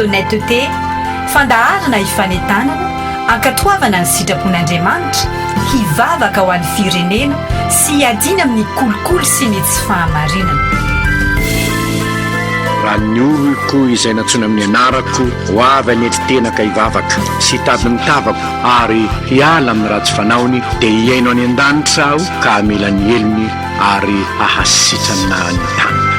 d'honnêteté, fandaharana hifanentanana, hankatoavana ny sitrapon'Andriamanitra, hivavaka ho an'ny firenena sy hiadiana amin'ny kolikoly sy ny tsy fahamarinana. Raha ny oloko izay nantsoina amin'ny anarako ho avy hanetry tena ka hivavaka sy hitady ny tavako ary hiala amin'ny ratsy fanaony, dia hihaino any an-danitra Aho ka hamela ny helony ary hahasitrana ny taniny.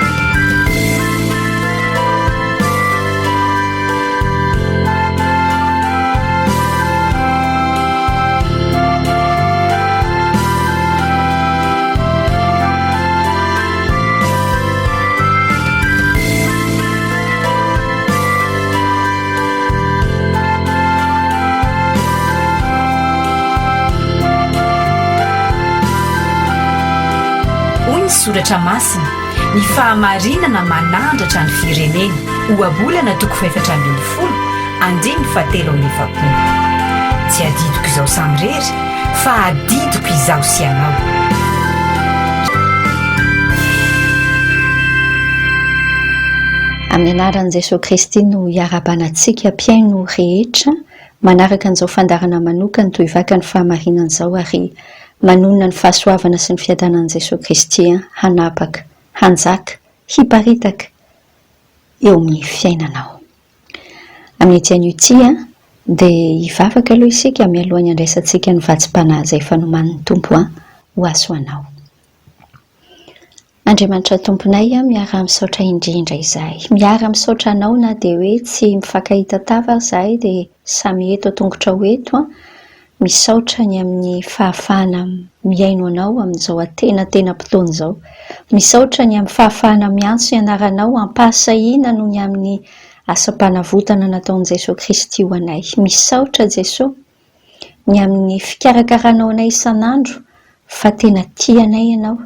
Hoy ny Soratra Masina, Ny fahamarinana manandratra ny firenena. Ohabolana toko fahefatra ambin'ny folo, andininy fahatelo amby efapolo. Tsy adidiko izaho samirery, fa adidiko izaho sy ianao. Amin'ny anaran'i Jesoa Kristy no iarahabana antsika mpihaino rehetra manaraka an'izao fandaharana manokana tohivaka ny fahamarinana izao ary manonona ny fahasoavana sy ny fiadanan'i Jesoa Kristy hanapaka, hanjaka, hiparitaka eo amin'ny fiainanao. Amin'ity anio ity dia hivavaka aloha isika mialohan'ny handraisantsika ny vatsim-panahy izay efa nomanin'ny Tompo ho azy ho anao. Andriamanitra Tomponay a, miara misaotra indrindra izahay. Miara misaotra Anao na dia hoe tsy mifankahita tava ary izahay dia samy eto an-tongotrao eto a. Misaotra ny amin'ny fahafahana mihaino Anao amin'izao antenatenam-potoana izao. Misaotra ny amin'ny fahafahana miantso ny anaranao am-pahasahiana noho ny amin'ny asam-panavotana nataon'i Jesoa Kristy ho anay. Misaotra Jesoa ny amin'ny fikarakaranao anay isan'andro fa tena tia anay Ianao.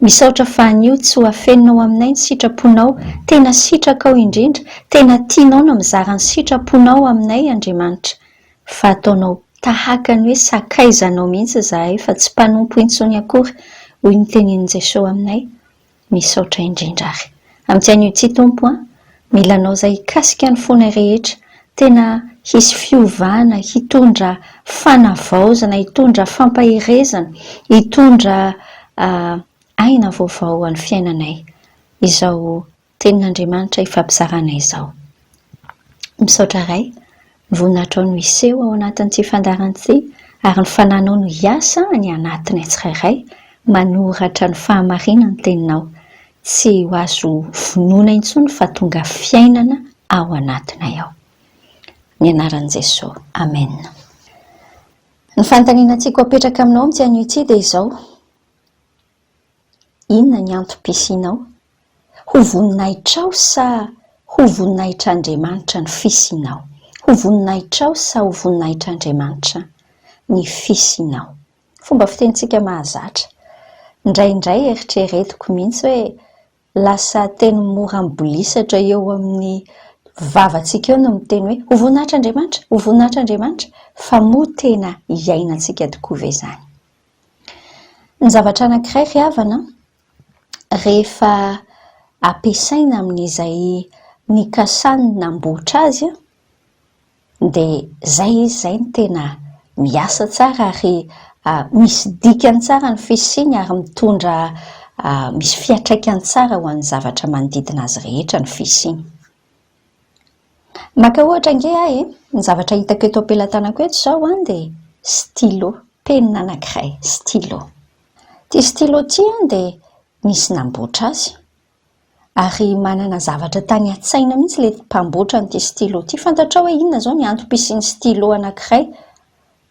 Misaotra fa anio tsy ho afeninao aminay ny sitraponao, tena sitrakao indrindra, tena tianao ny mizara ny sitraponao aminay Andriamanitra, fa ataonao tahaka ny hoe sakaizanao mihitsy izahay fa tsy mpanompo intsony akory, hoy ny tenin'i Jesoa aminay. Misaotra indrindra ary. Amin'ity anio ity Tompo an, mila Anao izay hikasika ny fonay rehetra, tena hisy fiovana, hitondra fanavaozana, hitondra fampaherezana, hitondra aina vaovao ho an'ny fiainanay izao Tenin'Andriamanitra ifampizarana izao. Misaotra Ray, ny voninahitrao no hiseho ao anatin'ity fandaharana ity ary ny Fanahinao no hiasa any anatinay tsirairay, manoratra ny fahamarinan'ny Teninao. Tsy ho azo vonoina intsony fa tonga fiainana ao anatinay ao. Ny anaran'i Jesoa. Amen. Ny fanontaniana tiako apetraka aminao amin'ity anio ity dia izao. Inona ny antom-pisianao? Ho voninahitrao sa ho voninahitr'Andriamanitra ny fisianao? Ho voninahitrao sa ho voninahitr'Andriamanitra ny fisianao? Fomba fitenintsika mahazatra. Indraindray eritreretiko mihitsy hoe lasa teny mora mibolisatra eo amin'ny vavantsika eo ny miteny hoe ho voninahitr'Andriamanitra, ho voninahitr'Andriamanitra, fa moa tena iainantsika tokoa ve izany? Ny zavatra anankiray ry havana rehefa ampiasaina amin'izay nikasany namboatra azy dia izay izy izay no tena miasa tsara ary misy dikany tsara ny fisiany ary mitondra misy fiantraikany tsara ho an'ny zavatra manodidina azy rehetra ny fisiany. Maka ohatra ange aho e, ny zavatra hitako eto am-pelatanako eto izao an dia stylo, penina anankiray, stylo. Ity stylo ity an dia nisy namboatra azy ary manana zavatra tany an-tsaina mihitsy ilay mpamboatra an'ity stylo ity. Fantatrao hoe inona izao ny antom-pisian'ny stylo anankiray?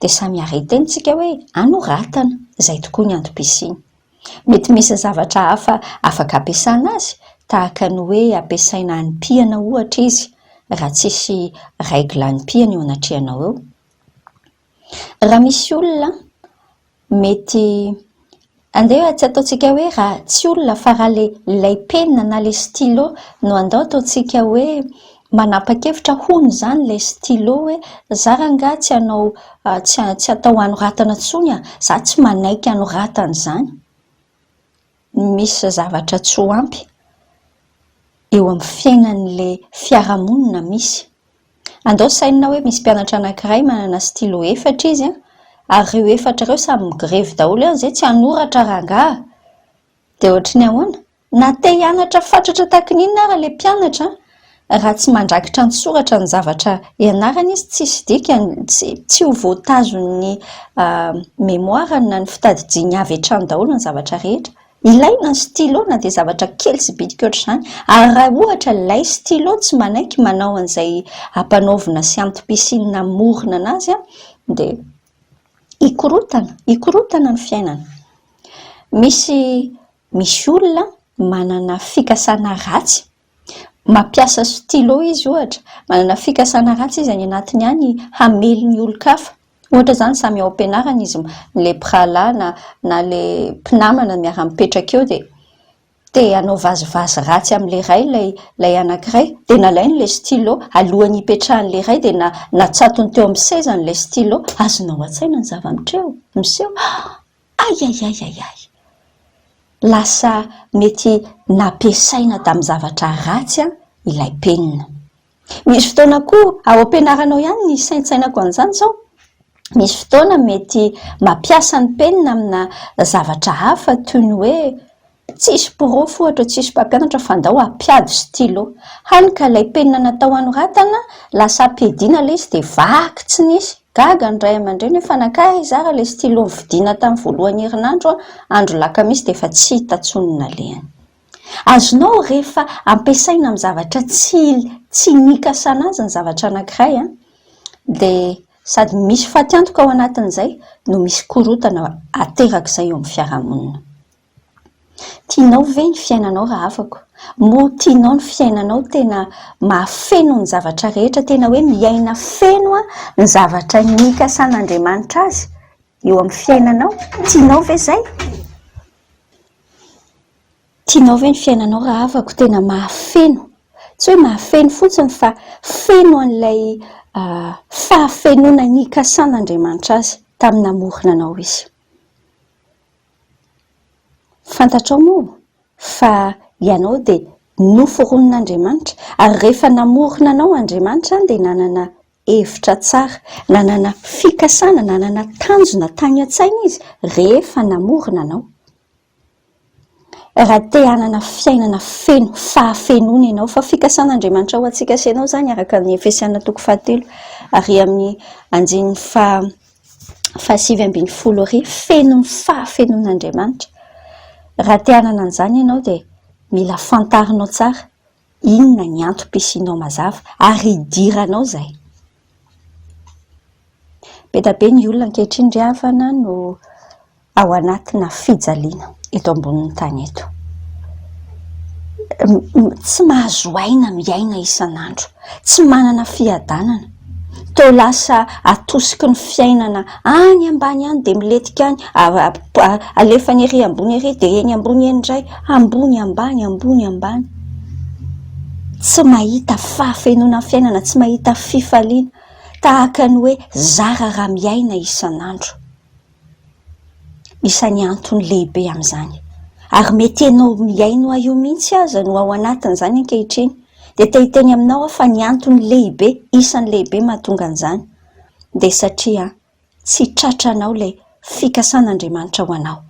Dia samy arrêter-ny tsika hoe anoratana, izay tokoa ny antom-pisiany. Mety misy zavatra hafa afaka ampiasana azy, tahaka ny hoe ampiasaina hanipihana ohatra izy, raha tsisy règle hanipihana eo anatrehanao eo. Raha misy olona mety, andeha tsy ataontsika hoe raha tsy olona fa raha ilay ilay penina na ilay stylo no andao ataontsika hoe manapa-kevitra hono izany ilay stylo hoe za rangahy tsy hanao tsy tsy atao hanoratana intsony a, za tsy manaiky hanoratana izany. Misy zavatra tsy ho ampy eo amin'ny fiainan'ilay fiarahamonina misy. Andao sainina hoe misy mpianatra anankiray manana stylo efatra izy an, ary ireo efatra ireo samy migrevy daholo an, izay tsy hanoratra rangaha! Dia ohatry ny ahoana? Na te hianatra fatratra tahaka ny inona ara ilay mpianatra, raha tsy mandrakitra an-tsoratra ny zavatra ianarany izy, tsisy dikany, tsy tsy ho voatazon'ny mémoire-ny na ny fitadidiany avy hatrany daholo ny zavatra rehetra. Ilaina ny stylo na dia zavatra kely sy bitika ohatr'izany, ary raha ohatra ilay stylo tsy manaiky manao an'izay ampanaovina sy antom-pisiany namorona anazy dia hikorontana, hikorontana ny fiainana. Misy Misy olona manana fikasana ratsy, mampiasa stylo izy ohatra, manana fikasana ratsy izy any anatiny any hamely ny olon-kafa. Ohatra izany samy ao am-pianarana izy, ilay mpirahalahy na na ilay mpinamana miara-mipetraka eo dia te hanao vazivazy ratsy amin'ilay iray ilay ilay anankiray dia nalainy ilay stylo, alohan'ny hipetrahan'ilay iray dia na- natsatony teo amin'ny sezany ilay stylo. Azonao an-tsaina ny zava-mitreo miseho? Aiaiaiaiai! Lasa mety nampiasaina tamin'ny zavatra ratsy ilay penina. Misy fotoana koa, ao am-pianarana ao ihany ny saintsainako an'izany izao, misy fotoana mety mampiasa ny penina amina zavatra hafa toy ny hoe tsisy porofo ohatra, tsisy mpampianatra fa ndao hampiady stylo. Hany ka ilay penina natao hanoratana lasa ampiadiana ilay izy dia vaky tsy nisy. Gaga ny ray aman-dreny hoe fa nankaiza ary ilay stylo novidiana tamin'ny voalohan'ny herinandro an, andro lakamisy dia efa tsy hita intsony ny nalehany. Azonao rehefa ampiasaina amin'ny zavatra tsy tsy nikasana azy ny zavatra anankiray an, dia sady misy fatiantoka ao anatin'izay no misy korontana aterak'izay eo amin'ny fiarahamonina. Tianao ve ny fiainanao rahavako? Moa tianao ny fiainanao tena mahafeno ny zavatra rehetra, tena hoe miaina feno ny zavatra nikasan'Andriamanitra azy eo amin'ny fiainanao? Tianao ve izay? Tianao ve ny fiainanao rahavako tena mahafeno? Tsy hoe mahafeno fotsiny fa feno an'ilay fahafenoana nikasan'Andriamanitra azy tamin'ny namorona anao izy. Fantatrao moa fa ianao dia noforonin'Andriamanitra, ary rehefa namorona anao Andriamanitra dia nanana hevitra tsara, nanana fikasana, nanana tanjona tany an-tsaina Izy rehefa namorona anao. Raha te hanana fiainana feno fahafenoana ianao, fa fikasan'Andriamanitra ho antsika sy ianao izany araka ny Efesiana toko fahatelo ary amin'ny andininy faha fahasivy ambin'ny folo ary feno ny fahafenoan'Andriamanitra. Raha te hanana an'izany ianao dia mila fantarinao tsara inona ny antom-pisianao mazava ary hidiranao izay. Be dia be ny olona ankehitriny ry havana no ao anatina fijaliana eto ambonin'ny tany eto. Tsy mahazo aina miaina isan'andro, tsy manana fiadanana. Toa lasa atosiky ny fiainana any ambany any dia milentika any, alefany ery ambony ery dia eny ambony eny indray, ambony ambany, ambony ambany. Tsy mahita fahafenoana ny fiainana, tsy mahita fifaliana, tahaka ny hoe zara raha miaina isan'andro. Isan'ny antony lehibe amin'izany. Ary mety ianao mihaino ahy io mihitsy aza no ao anatin'izany ankehitriny. Dia te hiteny aminao aho fa ny antony lehibe, isan'ny lehibe mahatonga an'izany dia satria tsy tratranao ilay fikasan'Andriamanitra ho anao.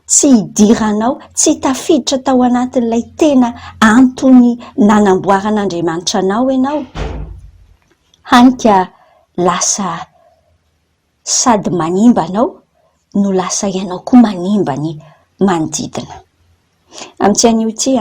Tsy idiranao, tsy tafiditra tao anatin'ilay tena antony nanamboaran'Andriamanitra anao ianao, hany ka lasa sady manimba anao no lasa ianao koa manimba ny manodidina. Amin'ity anio ity,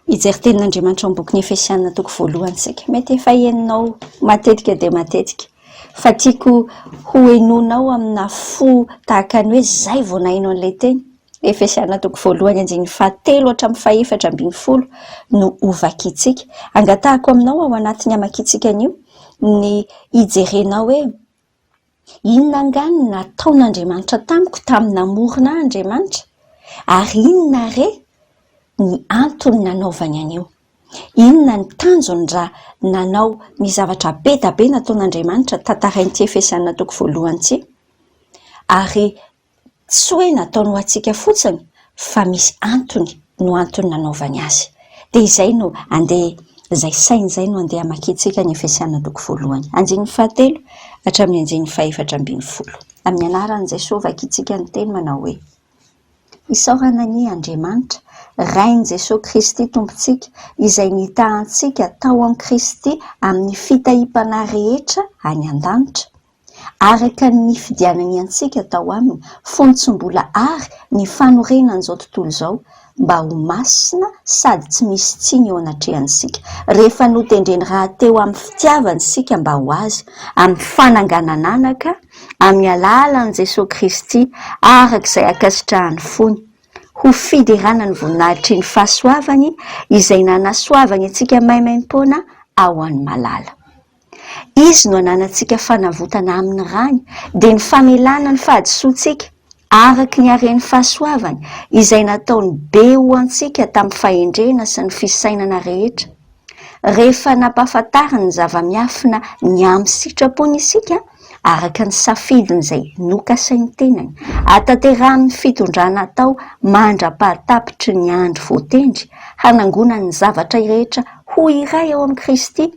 hijery tenin'Andriamanitra ao amin'ny bokin'ny Efesiana toko voalohany isika. Mety efa henonao matetika dia matetika fa tiako ho henoinao amina fo tahaka ny hoe izay vao naheno an'ilay teny. Efesiana toko voalohany andininy fahatelo hatramin'ny fahefatra ambin'ny folo no hovakintsika. Angatahako aminao ao anatin'ny hamakiantsika an'io ny hijerenao hoe Inona angaha no nataon'Andriamanitra tamiko tamin'ny namorona ahy Andriamanitra? Ary inona re ny antony nanaovany an'io? Inona ny tanjony raha nanao ny zavatra be da be nataon'Andriamanitra tantarain'ity Efesiana toko voalohany ity? Ary Tsy hoe nataony ho antsika fotsiny fa misy antony no antony nanaovany azy. Dia izay no andeha Izay saina izay no andeha hamakiantsika ny Efesiana toko voalohany, andininy fahatelo hatramin'ny andininy fahefatra ambinifolo. Amin'ny anaran'i Jesoa vakintsika ny teny manao hoe, Isaorana anie Andriamanitra, Rain'i Jesoa Kristy Tompontsika, izay nitaha antsika tao amin'i Kristy amin'ny fitahiam-panahy rehetra any an-danitra, araka ny nifidianany antsika tao aminy fony tsy mbola àry ny fanorenan'izao tontolo izao, mba ho masina sady tsy misy tsiny eo anatrehany isika, rehefa notendreny rahateo amin'ny fitiavany isika mba ho Azy, amin'ny fananganan'anaka, amin'ny alalan'i Jesoa Kristy, araka izay ankasitrahan'ny fony, ho fiderana ny voninahitry ny fahasoavany izay nanasoavany antsika maimaimpoana ao an'i Malala. Izy no ananantsika fanavotana amin'ny rany, dia ny famelana ny fahadisoantsika, araka ny haren'ny fahasoavany, izay nataony be ho antsika tamin'ny fahendrena sy ny fisainana rehetra. Rehefa nampahafantariny ny zava-miafina ny amin'ny sitrapony isika, araka ny safidiny izay nokasain'ny tenany, hahatanterahan'ny fitondrana atao mandra-pahatapitry ny andro voatendry, hanangonany ny zavatra rehetra ho iray ao amin'i Kristy,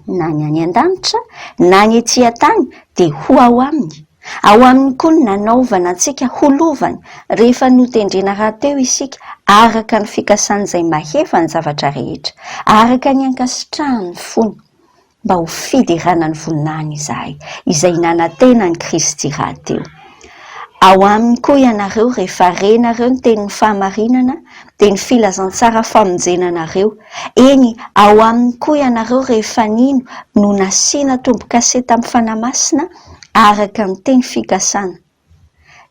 na ny any an-danitra na ny ety an-tany dia ho ao aminy. Ao aminy koa no nanaovana antsika ho lovany rehefa notendrena rahateo isika araka ny fikasan'izay mahefa ny zavatra rehetra, araka ny ankasitrahan'ny fony, mba ho fiderana ny voninahiny izahay, izay nanantena an'i Kristy rahateo. Ao aminy koa ianareo rehefa renareo ny tenin'ny fahamarinana, dia ny filazantsara famonjena anareo. Eny, ao aminy koa ianareo rehefa nino no nasiana tombo-kase tamin'ny Fanahy Masina araka ny teny fikasana.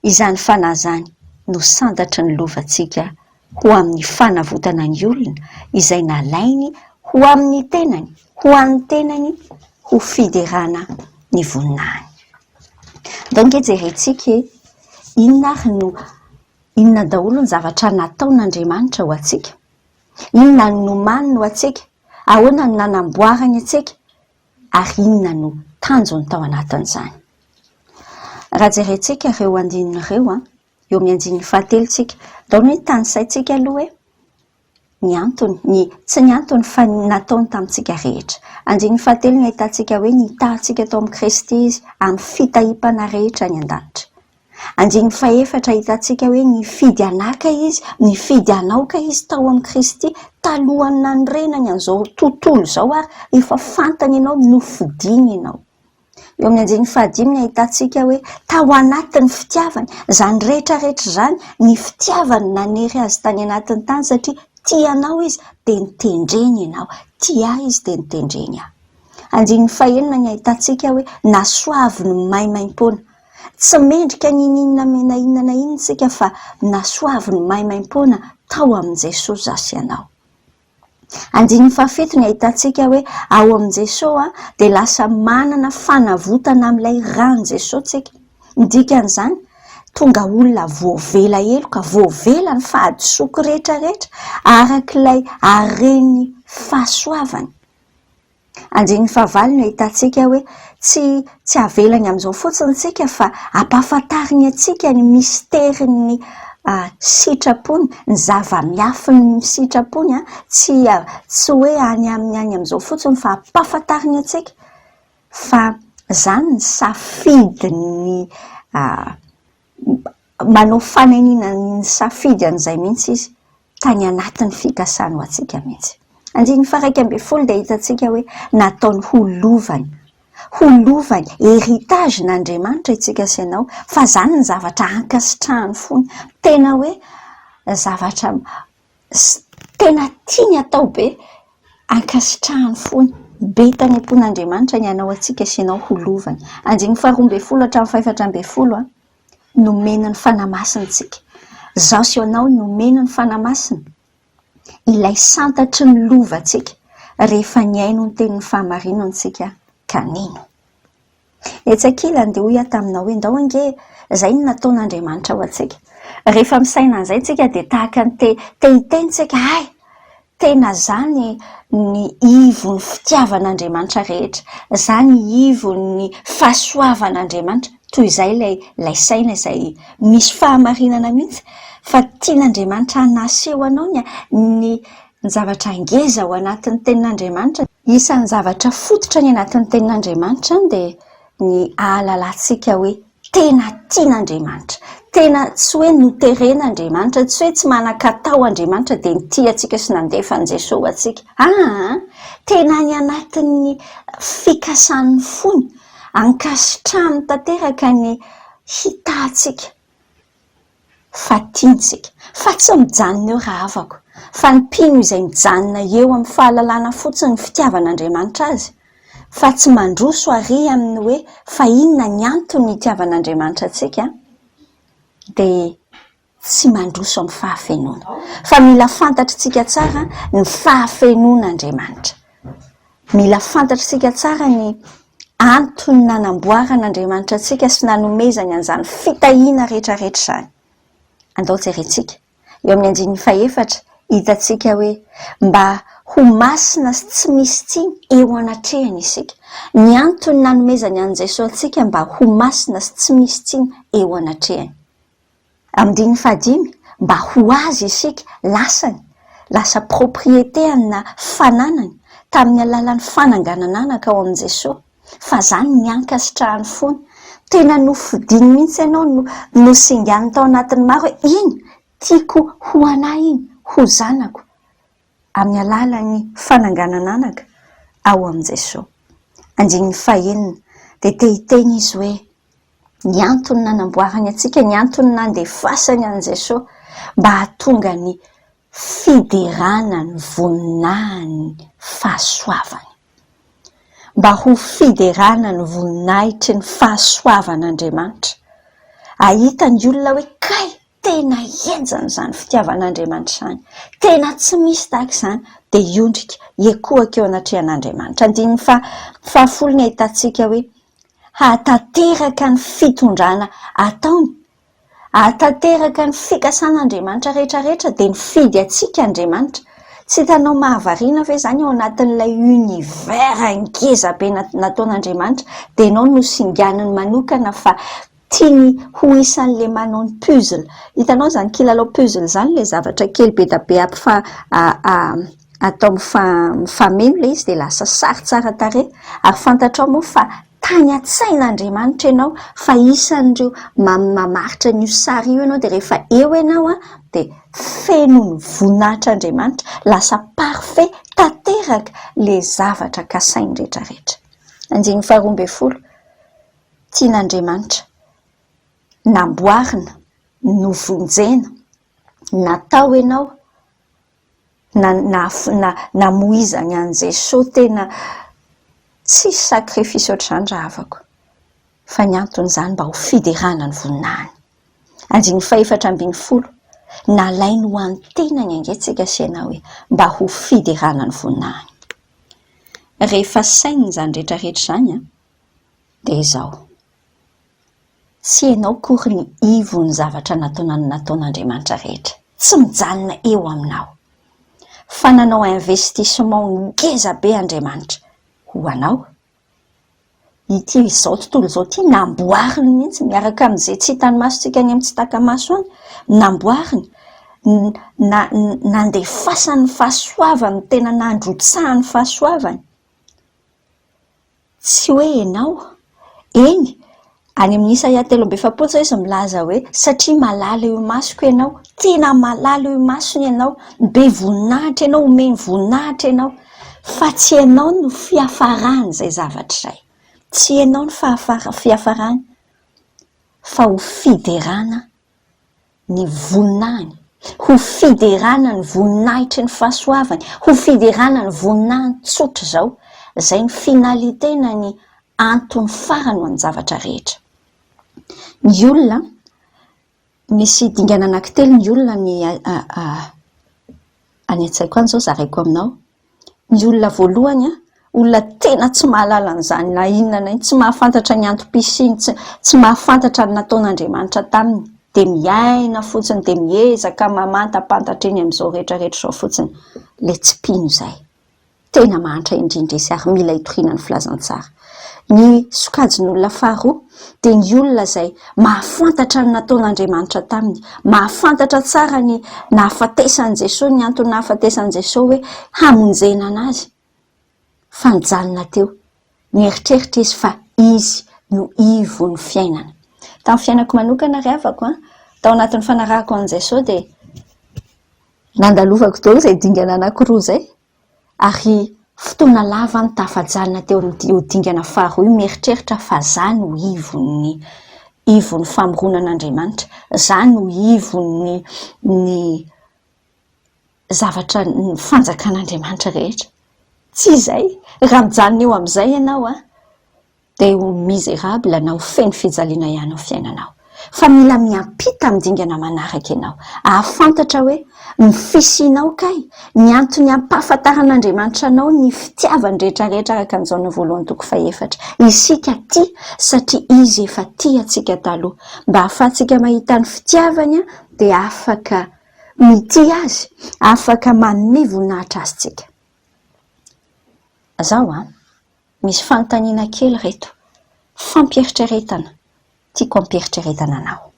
Izany Fanahy izany no sandatry ny lovantsika ho amin'ny fanavotana ny olona izay nalainy ho amin'ny tenany, ho an'ny tenany, ho fiderana ny voninahiny. Ndao ange jerentsika e, inona ary no, inona daholo ny zavatra nataon'Andriamanitra ho antsika? Inona no nomaniny ho antsika? Ahoana no nanamboarany antsika? Ary inona no tanjony tao anatin'izany? Raha jerentsika ireo andininy ireo an, eo amin'ny andininy fahatelo tsika, ndao ny hoe tanisaintsika aloha hoe ny antony, ny, tsy ny antony fa ny nataony tamintsika rehetra. Andininy fahatelo no ahitantsika hoe nitaha antsika tao amin'i Kristy Izy amin'ny fitahiam-panahy rehetra any an-danitra. Andininy fahefatra ahitantsika hoe nifidy anaka Izy, nifidy anao ka Izy tao amin'i Kristy talohan'ny nanorenany an'izao tontolo izao ary efa fantany ianao, nofidiny ianao. Eo amin'ny andininy fahadimy no ahitantsika hoe tao anatin'ny fitiavany, izany rehetra rehetra izany, ny fitiavany nanery azy tany anatiny tany satria tia anao izy dia notendreny ianao, tia ahy izy dia notendreny ahy. Andininy fahenina ny ahitantsika hoe nasoaviny maimaimpoana. Tsy mendrika ny n'inona na inona na inona isika fa nasoaviny maimaimpoana tao amin'i Jesoa izaho sy ianao. Andininy fahafito ny ahitantsika hoe ao amin'i Jesoa dia lasa manana fanavotana amin'ilay ran'i Jesoa tsika. Ny dikan'izany, tonga olona voavela heloka, voavela ny fahadisoako rehetra rehetra arak'ilay haren'ny fahasoavany. Andininy fahavalo no ahitantsika hoe tsy tsy avelany amin'izao fotsiny isika fa ampahafantariny antsika ny misterin'ny sitrapony, ny zava-miafin'ny sitrapony, tsy tsy hoe any aminy any amin'izao fotsiny fa ampahafantariny antsika fa izany ny safidin'ny manao fanenina ny safidy an'izay mihitsy izy tany anatin'ny fikasany ho antsika mihitsy. Andininy faha-11 dia hitantsika hoe nataony ho lovany, ho lovany, héritage n'Andriamanitra isika sy ianao, fa izany ny zavatra ankasitrahan'ny fony, tena hoe zavatra tena tiany atao be, ankasitrahan'ny fony, be tany am-pon'Andriamanitra ny hanao antsika sy ianao ho lovany. Andininy faharoambinifolo hatramin'ny fahefatra ambinifolo. Nomena ny Fanahy Masina isika. Izaho sy ianao nomena ny Fanahy Masina, ilay santatry ny lovantsika rehefa nihaino ny tenin'ny fahamarinana isika ka nino. Etsy ankilany dia hoy aho taminao hoe ndao ange izay no nataon'Andriamanitra ho antsika. Rehefa misaina an'izay isika dia tahaka ny te te hiteny isika, hay! Tena zany ny ivon'ny fitiavan'Andriamanitra rehetra, zany ivon'ny fahasoavan'Andriamanitra, toy izay ilay ilay saina izay misy fahamarinana mihitsy fa tian'Andriamanitra hanaseho anao ny ny Ny zavatra ngeza ao anatin'ny Tenin'Andriamanitra, isan'ny zavatra fototra any anatin'ny Tenin'Andriamanitra dia ny ahalalantsika hoe tena tian'Andriamanitra, tena tsy hoe noteren'Andriamanitra, tsy hoe tsy manan-katao Andriamanitra dia nitia antsika sy nandefa an'i Jesoa ho antsika. Aa! Tena any anatin'ny fikasan'ny fony, ankasitrahany tanteraka ny hitahantsika. fa tiantsika, fa tsy mijanona eo rahavako, fa ny mpino izay mijanona eo amin'ny fahalalana fotsiny ny fitiavan'Andriamanitra azy, fa tsy mandroso àry amin'ny hoe fa inona ny antony itiavan'Andriamanitra antsika, dia tsy mandroso amin'ny fahafenoana. Fa mila fantatr'tsika tsara ny fahafenoan'Andriamanitra. Mila fantatr'isika tsara ny antony nanamboaran'Andriamanitra antsika sy nanomezany an'izany fitahiana rehetrarehetra izany. Andao jerentsika. Eo amin'ny andininy fahefatra, hitantsika hoe mba ho masina sy tsy misy tsiny eo anatrehany isika. Ny antony nanomezany an'i Jesoa antsika mba ho masina sy tsy misy tsiny eo anatrehany. Andininy fahadimy, mba ho azy isika, lasany, lasa propriété-ny na fananany, tamin'ny alalan'ny fananganan'anaka ao amin'i Jesoa, fa zany ny ankasitrahan'ny fony. Tena nofidiny mihitsy ianao, no nosinganiny tao anatin'ny maro hoe iny tiako ho anah iny, ho zanako, amin'ny alalan'ny fananganan'anaka ao amin'i Jesoa. Andininy fahenina, dia te hiteny izy hoe, ny antony nanamboarany antsika, ny antony nandefasany an'i Jesoa mba hahatonga ny fiderana ny voninahiny fahasoavany. Mba ho fiderana ny voninahitry ny fahasoavan'Andriamanitra. Hahita ny olona hoe kay tena henjana izany fitiavan'Andriamanitra izany, tena tsy misy tahaka izany, dia hiondrika, hiekohaka eo anatrehan'Andriamanitra. Andininy fahafolo ny ahitantsika hoe hahatanteraka ny fitondrana ataony, hahatanteraka ny fikasan'Andriamanitra rehetra rehetra dia nifidy antsika Andriamanitra. Tsy hitanao mahavariana ve izany ao anatin'ilay univers ngeza be nataon'Andriamanitra dia ianao no singaniny manokana fa tiany ho isan'ilay manao ny puzzle. Hitanao izany kilalao puzzle izany ilay zavatra kely be da be ampifa- atao mifameno ilay izy dia lasa sary tsara tarehy. Ary fantatrao moa fa tany an-tsain'Andriamanitra ianao fa isan'ireo mamaritra an'io sary io ianao dia rehefa eo ianao dia feno ny voninahitr'Andriamanitra, lasa parfait tanteraka ilay zavatra kasainy rehetrarehetra. Andininy faharoa ambinifolo. Tian'Andriamanitra, namboarina, novonjena, natao ianao, na, na, na, namoizany an'i Jesoa tena tsisy sacrifice ohatr'izany rahavako, fa ny anton'izany mba ho fiderana ny voninahiny. Andininy fahefatra 14, nalainy ho an'ny tenany ange tsika sy ianao e, mba ho fiderana ny voninahiny. Rehefa sainina izany rehetra rehetra izany an, dia izao, tsy ianao akory ny ivon'ny zavatra nataon'ny nataon'Andriamanitra rehetra, tsy mijanona eo aminao, fa nanao investissement ngeza be Andriamanitra ho anao, ity izao tontolo izao ity namboariny mihitsy miaraka amin'izay tsy hitan'ny masontsika any amin'ny tsy taka-maso any, namboariny, na- nandefasany ny fahasoavany, tena nandrotsahany fahasoavany. Tsy hoe ianao. Eny, any amin'ny Isaia 43 izao izy milaza hoe, satria malala eo imasoko ianao, tena malala eo imasony ianao, be voninahitra ianao, omeny voninahitra ianao. Fa tsy ianao no fiafaran'izay zavatra izay. Tsy ianao no fiafarany, fa ho fiderana ny voninahiny, ho fiderana ny voninahitry ny fahasoavany, ho fiderana ny voninahiny tsotra izao, izay ny finalité na ny antony farany ho an'ny zavatra rehetra. Ny olona, misy dingana anankitelo ny olona ny any an-tsaiko any izao zaraiko aminao, Ny olona voalohany an, olona tena tsy mahalala an'izany na inona na inona, tsy mahafantatra ny antom-pisiany, tsy tsy mahafantatra ny nataon'Andriamanitra taminy, dia miaina fotsiny, dia miezaka mamantapantatra eny amin'izao rehetra rehetra izao fotsiny, ilay tsy mpino izay. Tena mahantra indrindra izy ary mila hitoriana ny filazantsara. Ny sokajin'olona faharoa dia ny olona izay mahafantatra ny nataon'Andriamanitra taminy, mahafantatra tsara ny nahafatesan'i Jesoa, ny antony nahafatesan'i Jesoa hoe hamonjena anazy, fa nijanona teo. Nieritreritra izy fa izy no ivon'ny fiainana. Tamin'ny fiainako manokana ry havako an, tao anatin'ny fanarahako an'i Jesoa dia Nandalovako daholo izay dingana anankiroa izay ary fotoana lava aho no tafajanona teo amin'io dingana faharoa io mieritreritra fa za no ivon'ny ivon'ny famoronan'Andriamanitra, za no ivon'ny ny zavatra ny fanjakan'Andriamanitra rehetra. Tsy izay! Raha mijanona eo amin'izay ianao an, dia ho miserable na ho feno fijaliana ihany ao fiainanao. Fa mila miampita amin'ny dingana manaraka ianao. Ahafantatra hoe ny fisianao kay, ny antony ampahafantaran'Andriamanitra anao ny fitiavany rehetra rehetra araka ny Jaona voalohany toko fahefatra. Isika tia satria Izy efa tia antsika taloha. Mba ahafahantsika mahita ny fitiavany dia afaka mitia Azy, afaka manome voninahitra Azy tsika. Zao an! Misy fanontaniana kely reto, fampieritreretana, tiako ampieritreretana anao.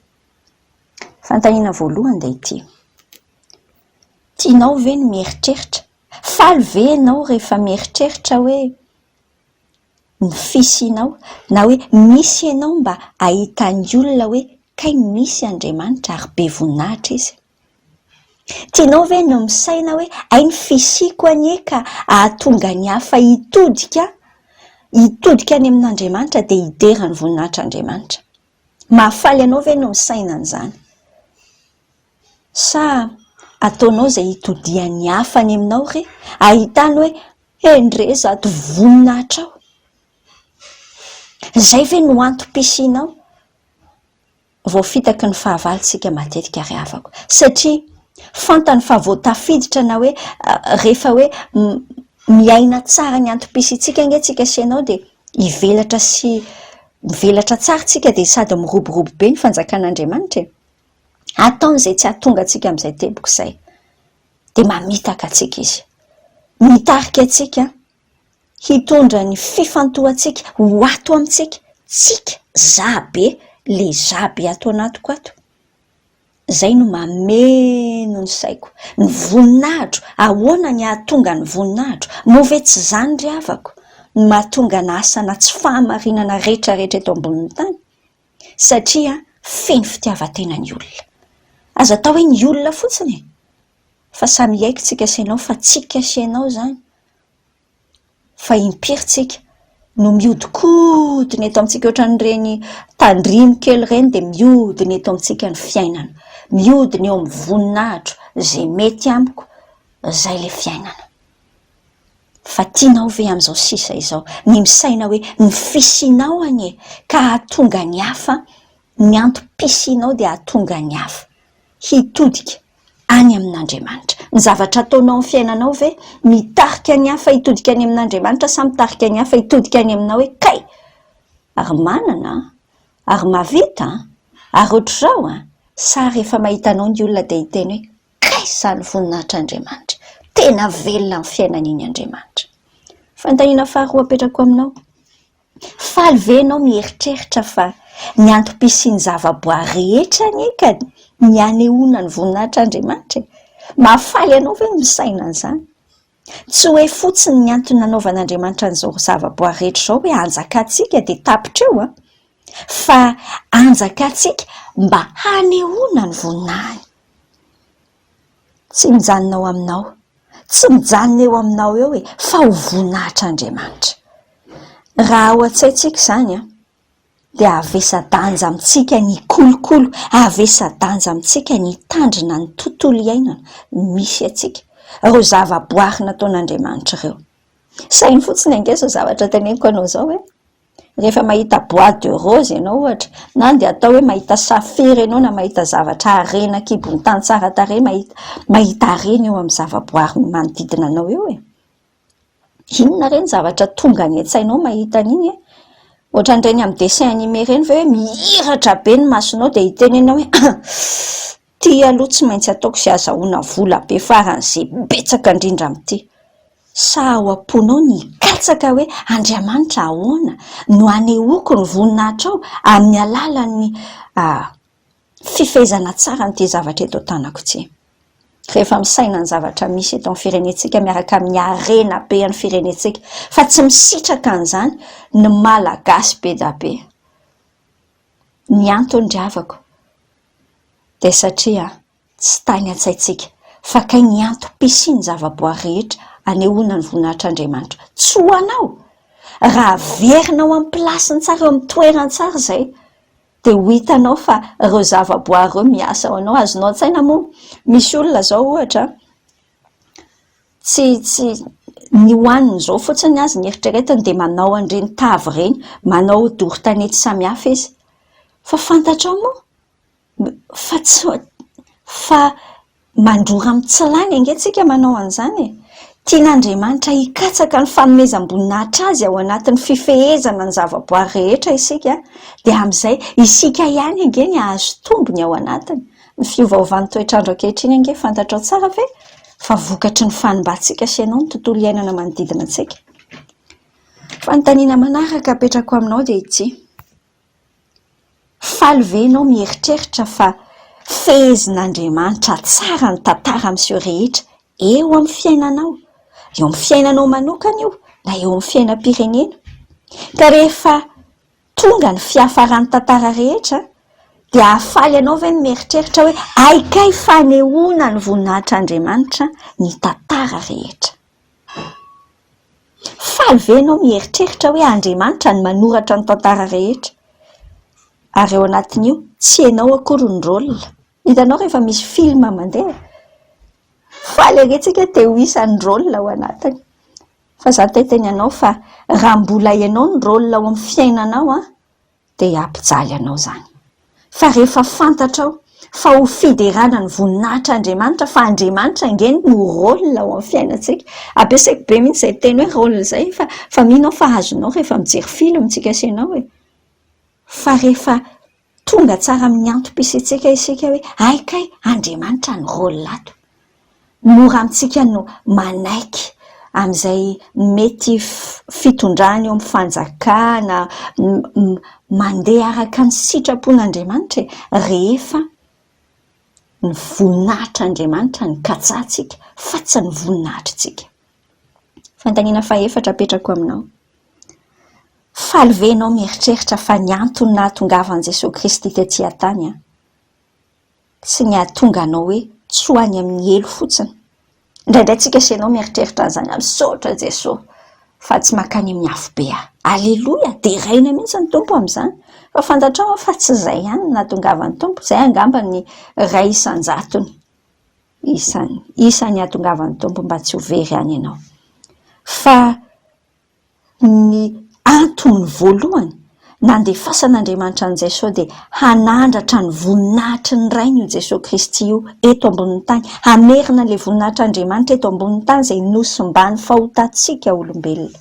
Fanontaniana voalohany dia ity, Tianao ve ny mieritreritra, faly ve ianao rehefa mieritreritra hoe ny fisianao na hoe misy ianao mba ahitan'ny olona hoe kay misy Andriamanitra ary be voninahitra Izy? Tianao ve ny misaina hoe hay ny fisiako anie ka hahatonga ny hafa hitodika hitodika any amin'Andriamanitra dia hidera ny voninahitr'Andriamanitra? Mahafaly anao ve ny misaina an'izany? Sa ataonao izay hitodihan'ny hafa any aminao re, hahitany hoe hendre izato voninahitrao? Izay ve no antom-pisianao? Voafitaky ny fahavalo tsika matetika ry havako satria fantany fa vao tafiditra na hoe rehefa hoe miaina tsara ny antom-pisiantsika ange tsika sy ianao dia hivelatra sy mivelatra tsara tsika dia sady miroborobo be ny fanjakan'Andriamanitra e! Ataony izay tsy hahatonga antsika amin'izay teboka izay dia mamitaka antsika izy, mitarika antsika hitondra ny fifantohantsika ho ato amintsika, tsika, za be, le za be ato anatiko ato, zay no mameno ny saiko, ny voninahitro, ahoana ny hahatonga ny voninahitro, moa ve tsy zany ry havako no mahatonga ny asana tsy fahamarinana retraretra eto ambonin'ny tany? Satria feno fitiavan-tena ny olona. Aza atao hoe ny olona fotsiny e! Fa samy hiaiky tsika sy ianao fa tsika sy ianao zany fa impiry tsika no miodikodina eto amintsika ohatran'ireny tandrimo kely ireny dia miodina eto amintsika ny fiainana, miodina eo amin'ny voninahitro, izay mety amiko, izay ilay fiainana. Fa tianao ve amin'izao sisa izao ny misaina hoe ny fisianao anie ka hahatonga ny hafa, ny antom-pisianao dia hahatonga ny hafa hitodika any amin'Andriamanitra. Ny zavatra ataonao amin'ny fiainanao ve mitarika ny hafa hitodika any amin'Andriamanitra sa mitarika ny hafa hitodika any aminao hoe kay! Ary manana an! Ary mahavita an! Ary ohatr'izao an! Sa rehefa mahita anao ny olona dia hiteny hoe kay izany voninahitr'Andriamanitra! Tena velona amin'ny fiainana iny Andriamanitra. Fanontaniana faharoa apetrako aminao. Faly ve ianao mieritreritra fa ny antom-pisian'ny zavaboary rehetra anie ka ny hanehoana ny voninahitr'Andriamanitra e? Mahafaly anao ve ny misaina an'izany? Tsy hoe fotsiny ny antony nanaovan'Andriamanitra an'izao zavaboary rehetra izao hoe hanjakantsika dia tapitra eo an! Fa hanjakantsika mba hanehoana ny voninahiny. Tsy mijanona ao aminao, tsy mijanona eo aminao eo e, fa ho voninahitr'Andriamanitra. Raha ao an-tsaintsika izany an, dia havesa-danja amintsika ny kolokolo, havesa-danja amintsika ny hitandrina ny tontolo iainana misy antsika, ireo zavaboary nataon'Andriamanitra ireo. Saino fotsiny ange izao zavatra teneniko anao izao e. Rehefa mahita bois de rose ianao ohatra, na dia atao hoe mahita safira ianao na mahita zavatra harena an-kibon'ny tany tsara tarehy, mahita mahita harena eo amin'ny zavaboary manodidina anao eo e. Inona re ny zavatra tonga any an-tsainao mahita an'iny e? Ohatran'ireny amin'ny dessin animé ireny ve hoe mihiratra be ny masonao dia hiteny ianao hoe ity aloha tsy maintsy ataoko izay azahoana vola be faran'izay betsaka indrindra amin'ity. Sa ao am-ponao ny hikatsaka hoe Andriamanitra ahoana no hanehoako ny voninahitrao amin'ny alalan'ny fifehezana tsara an'ity zavatra eto an-tanako ity? Rehefa misaina ny zavatra misy eto amin'ny firenentsika miaraka amin'ny harena be an'ny firenentsika fa tsy misitraka an'izany ny Malagasy be da be. Ny antony ry havako dia satria Tsy tany an-tsaintsika fa kay ny antom-pisian'ny zavaboary rehetra anehoana ny voninahitr'Andriamanitra. Tsy ho anao! Raha averinao amin'ny place-ny tsara, eo amin'ny toerany tsara izay, dia ho hitanao fa ireo zavaboary ireo miasa ho anao. Azonao an-tsaina moa, misy olona izao ohatra, tsy, tsy, ny hohaniny izao fotsiny azy ny eritreretiny dia manao an'ireny tavy ireny, manao doro tanety samihafa izy. Fa fantatrao moa? Fa tsy fa mandrora mitsilany ange tsika manao an'izany e! Tian'Andriamanitra hikatsaka ny fanomezam-boninahitra Azy ao anatin'ny fifehezana ny zavaboary rehetra isika, dia amin'izay isika ihany ange ny hahazo tombony ao anatiny. Ny fiovaovan'ny toetr'andro ankehitriny ange fantatrao tsara ve fa vokatry ny fanimbantsika sy ianao ny tontolo iainana manodidina antsika? Fanontaniana manaraka apetrako aminao dia ity. Faly ve ianao mieritreritra fa fehezin'Andriamanitra tsara ny tantara miseho rehetra eo amin'ny fiainanao? Eo amin'ny fiainanao manokana io na eo amin'ny fiainam-pirenena. Ka rehefa tonga ny fiafaran'ny tantara rehetra dia hahafaly anao ve ny mieritreritra hoe hay kay fanehoana ny voninahitr'Andriamanitra ny tantara rehetra? Faly ve ianao mieritreritra hoe Andriamanitra no manoratra ny tantara rehetra? Ary ao anatin'io, tsy ianao akory ny rôle. Hitanao rehefa misy film mandeha? Faly ange tsika te ho isan'ny rôle ao anatiny. Fa za te hiteny anao fa raha mbola ianao ny rôle ao amin'ny fiainanao an, dia hampijaly anao izany. Fa rehefa fantatrao fa ho fiderana ny voninahitr'Andriamanitra, fa Andriamanitra ange no rôle ao amin'ny fiainantsika. Ampiasaiko be mihitsy izay teny hoe rôle izay fa fa mino aho fa azonao rehefa mijery film tsika sy ianao e. Fa rehefa tonga tsara amin'ny antom-pisiantsika isika hoe hay kay Andriamanitra no rôle ato. Mora amintsika no manaiky amin'izay mety fitondrana eo amin'ny fanjakana, mandeha araka ny sitrapon'Andriamanitra e, rehefa ny voninahitr'Andriamanitra no katsahantsika fa tsy ny voninahitritsika. Fanontaniana fahefatra apetrako aminao, faly ve ianao mieritreritra fa ny antony nahatongavan'i Jesoa Kristy tety an-tany an, tsy ny hahatonga anao hoe tsy ho any amin'ny helo fotsiny. Indraindray tsika sy ianao mieritreritra an'izany, ah, misaotra Jesoa fa tsy mankany amin'ny afobe aho. Aleloia, deraina mihitsy ny Tompo amin'izany. Fa fantatrao aho fa tsy izay ihany no nahatongavan'ny Tompo, izay angamba ny iray isan-jatony isany, isan'ny hahatongavan'ny Tompo mba tsy ho very any ianao. Fa Ny antony voalohany nandefasan'Andriamanitra an'i Jesoa dia hanandratra ny voninahitry ny Rainy io Jesoa Kristy io eto ambonin'ny tany, hamerina ilay voninahitr'Andriamanitra eto ambonin'ny tany izay nosimban'ny fahotantsika olombelona.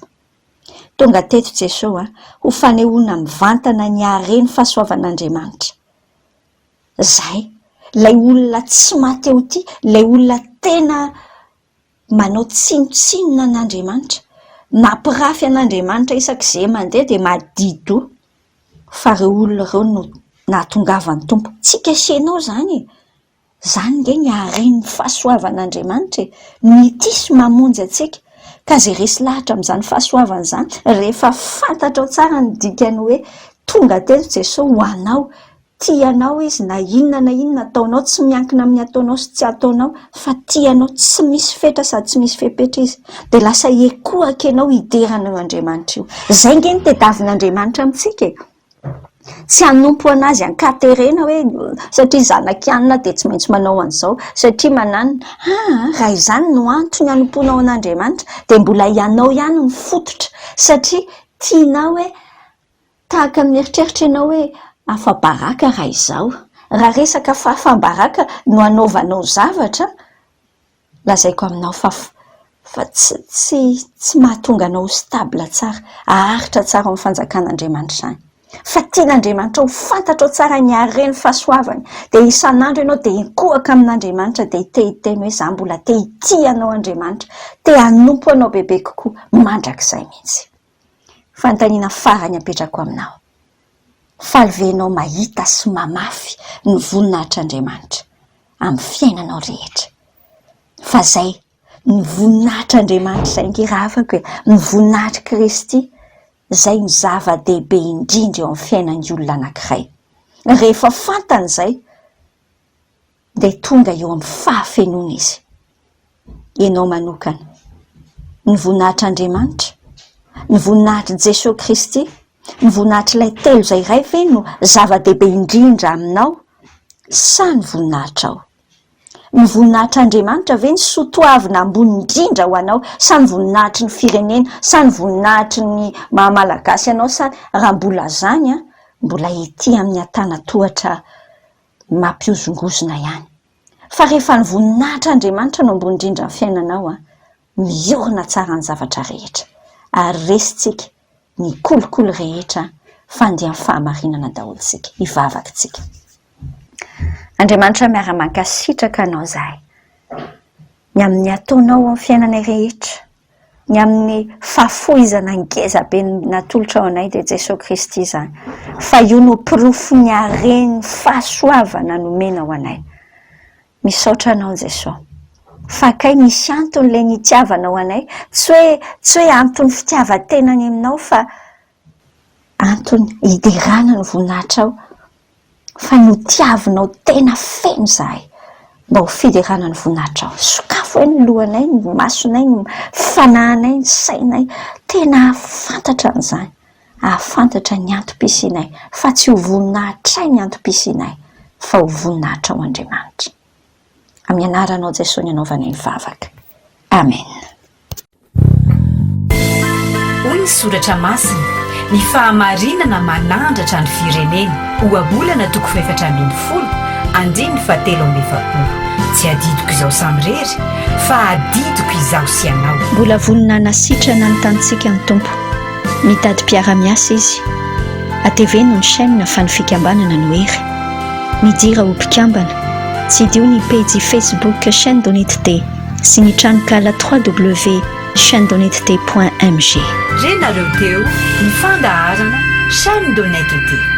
Tonga teto Jesoa ho fanehoana mivantana ny haren'ny fahasoavan'Andriamanitra. Izay, ilay olona tsy maty eo ity, ilay olona tena manao tsinontsinona an'Andriamanitra, mampirafy an'Andriamanitra isak'izay mandeha dia madidoha fa ireo olona ireo no nahatongavan'ny Tompo. Tsy cacher-nao izany e! Izany nge ny haren'ny fahasoavan'Andriamanitra e! Mitia sy mamonjy antsika. Ka izay resy lahatra amin'izany fahasoavana izany, rehefa fantatrao tsara ny dikan'ny hoe tonga teto Jesoa ho anao, Tia anao Izy na inona na inona ataonao, tsy miankina amin'ny ataonao sy tsy ataonao fa tia anao tsy misy fetra sady tsy misy fepetra Izy. Dia lasa hiekohaka ianao hidera an'io Andriamanitra io. Izay nge no tediavin'Andriamanitra amintsika e! Tsy hanompo an'Azy an-katerena hoe satria zanak'i anona dia tsy maintsy manao an'izao, satria mananona. Aa, raha izany no antony hanompoanao an'Andriamanitra dia mbola ianao ihany no fototra satria tianao hoe Tahaka ny mieritreritra ianao hoe afa-baraka raha izaho. Raha resaka fahafaham-baraka no anaovanao zavatra, lazaiko aminao fa fa tsy tsy tsy mahatonga anao ho stable tsara, haharitra tsara ao amin'ny fanjakan'Andriamanitra izany. Fa tian'Andriamanitra ho fantatrao tsara ny haren'ny fahasoavany. Dia isan'andro ianao dia hikohaka amin'Andriamanitra dia te hiteny hoe za mbola te hitia anao Andriamanitra, te hanompo anao bebe kokoa mandrakizay mihitsy. Fanontaniana farany apetrako aminao. Faly ve ianao mahita sy mamafy ny voninahitr'Andriamanitra amin'ny fiainanao rehetra? Fa zay ny voninahitr'Andriamanitra izay ange rahavako e, ny voninahitr'i Kristy izay no zava-dehibe indrindra eo amin'ny fiainan'ny olona anankiray. Rehefa fantany izay dia tonga eo amin'ny fahafenoana izy. Ianao manokana, ny voninahitr'Andriamanitra, ny voninahitr'i Jesoa Kristy, ny voninahitr'ilay telo izay iray ve no zava-dehibe indrindra aminao sa ny voninahitrao? Ny voninahitr'Andriamanitra ve ny soa toavina ambony indrindra ho anao sa ny voninahitry ny firenena sa ny voninahitry ny maha malagasy anao sa raha mbola zany an mbola ety amin'ny antanatohatra mampihozongozona ihany fa rehefa ny voninahitr'Andriamanitra no ambony indrindra amin'ny fiainanao an miorina tsara ny zavatra rehetra ary resintsika ny kolikoly rehetra fa andeha amin'ny fahamarinana daholo isika. Hivavaka isika. Andriamanitra miara-mankasitraka Anao izahay ny amin'ny ataonao amin'ny fiainanay rehetra, ny amin'ny fahafoizana ngeza be natolotrao anay dia Jesoa Kristy izany, fa io no porofon'ny haren'ny fahasoavana nomenao anay. Misaotra anao Jesoa. Fa kay misy antony le nitiavanao anay, tsy hoe tsy hoe antony fitiavan-tena any aminao fa antony hiderana ny voninahitrao fa notiavinao tena feno izahay mba ho fiderana ny voninahitrao. Sokafo hoe ny lohanay, ny masonay, ny fanahinay, ny sainay, tena hahafantatra an'izany, hahafantatra ny antom-pisianay fa tsy ho voninahitray ny antom-pisianay fa ho voninahitrao Andriamanitra. Amin'ny anaranao Jesoa ny anaovanay ny vavaka. Amen. Hoy ny soratra masina, Ny fahamarinana manandratra ny firenena. Ohabolana toko fahefatra ambin'ny folo, andininy fahatelo amby efapolo. Tsy adidiko izaho samirery, fa adidiko izaho sy ianao. Mbola vonona hanasitrana ny tanintsika ny Tompo. Mitady mpiara-miasa Izy. Ateveno ny chaîne fa ny fikambanana no hery. Midira ho mpikambana. Tsidiho ny pejy Facebook Chaîne d'Honnêteté sy ny tranonkala www.chaînedhonnêteté.mg. Renareo teo ny fandaharana Chaîne d'Honnêteté.